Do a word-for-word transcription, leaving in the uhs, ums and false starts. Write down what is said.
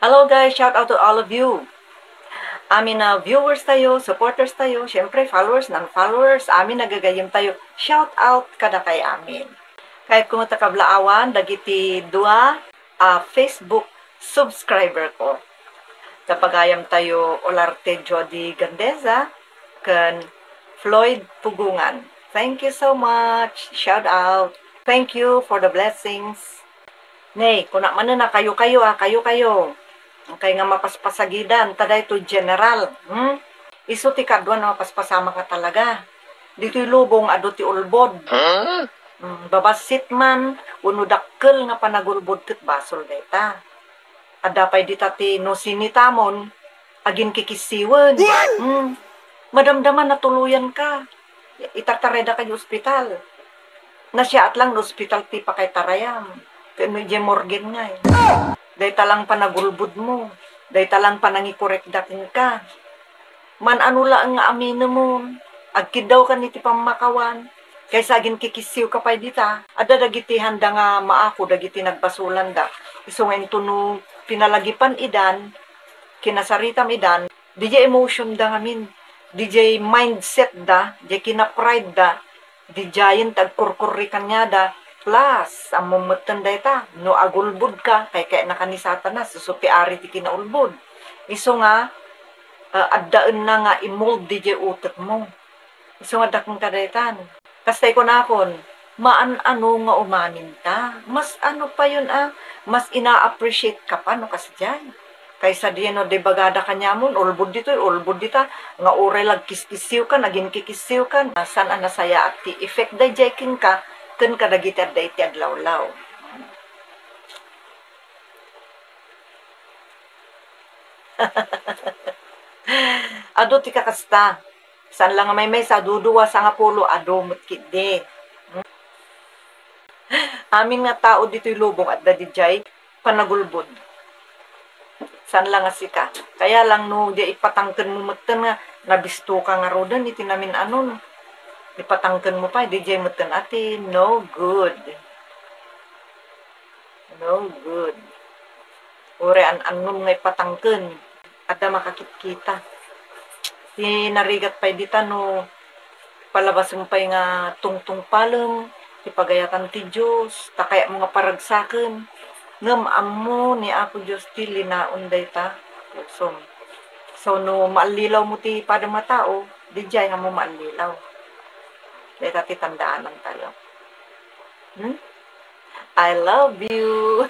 Hello guys, shout out to all of you. Amin a viewers tayo, supporters tayo, syempre followers, non-followers, amin a gagayyem tayo. Shout out kadakay amin. Kayatko met a kablaawan dagiti dua a Facebook subscriber ko. Kapagayam tayo, Olarte Jody Gandeza ken Floyd Pugungan. Thank you so much. Shout out. Thank you for the blessings. Nay, kuna manen a kayo-kayo, a kayo-kayo. Kay nga mapaspasagidan, ta daytoy general. Hmm? Isu ti kaduan a mapaspasamak a talaga. Ditoy lubong, adu ti ulbod. Hmm, babassit man, wenno dakkel nga panagulbod ket basol dayta. Adda pay dita ti no sinitamon, aginkikissiwen. Hmm. Madamdama natuloyan ka. Itartarayda kayo ospital. Nasiaat lang no ospital ti pakaitarayam. Ken no idiay morgue ngay. Dayta lang panagulbod mo. Dayta lang panangikorekda kenka. Man-ano laeng nga aminemon, agkiddawkan iti pammakawan, kaysa aginkikissiw ka pay dita. Adda dagiti handa nga maako dagiti nagbasolanda. Isu nga intono pinalagipan idan, kinasaritam idan, didiay emotion da ngamin, didiay mindset da, didiay kina-pride da, didiayen ti agkurkurri kaniada, plus, ammom metten dayta, no agulbod ka, kay kayatnaka ni Satanas, isu ti ari ti kinaulbod. Isu nga, ah, addaenna nga i-mold didiay utekmo. Isu nga dakeng kadaytan. Kastay kunakon, maan-ano nga umaminta. Mas ano payon a, mas ina-appreciate ka pa no kasdiay. Kaysa diay no di bagada kaniamon, ulbod ditoy, ulbod dita, nga uray lagkiskissiwkan, aginkikissiwkan, saan a nasayaat ti effect daydiay kenka, ken kadagiti adda iti aglawlaw. Adu ti kakasta. Saan la nga maymaysa, adu dua, sangapulo, adu met ketdi. Amin nga tao ditoy lubong adda didiay panagulbod. Saan la nga sika. Kaya lang no, di ipatangken mo metten nga nabisto ka ngaruden iti namin-anon. Ipatangken mo pay, didiay metten a ti no good. No good. Uray an-annom nga ipatangken, adda makakitkita. Ti narigat pay dita no palabasem pay nga tungtungpalem ti pagayatan ti Dios, ta kayatmo nga paragsaken. Ngem ammo ni Apo Dios ti linaon dayta pusom. So, no maallilawmo ti padam a tao, didiay ammo maallilaw. Dayta ti tandaanan tayo. Hmm? I love you.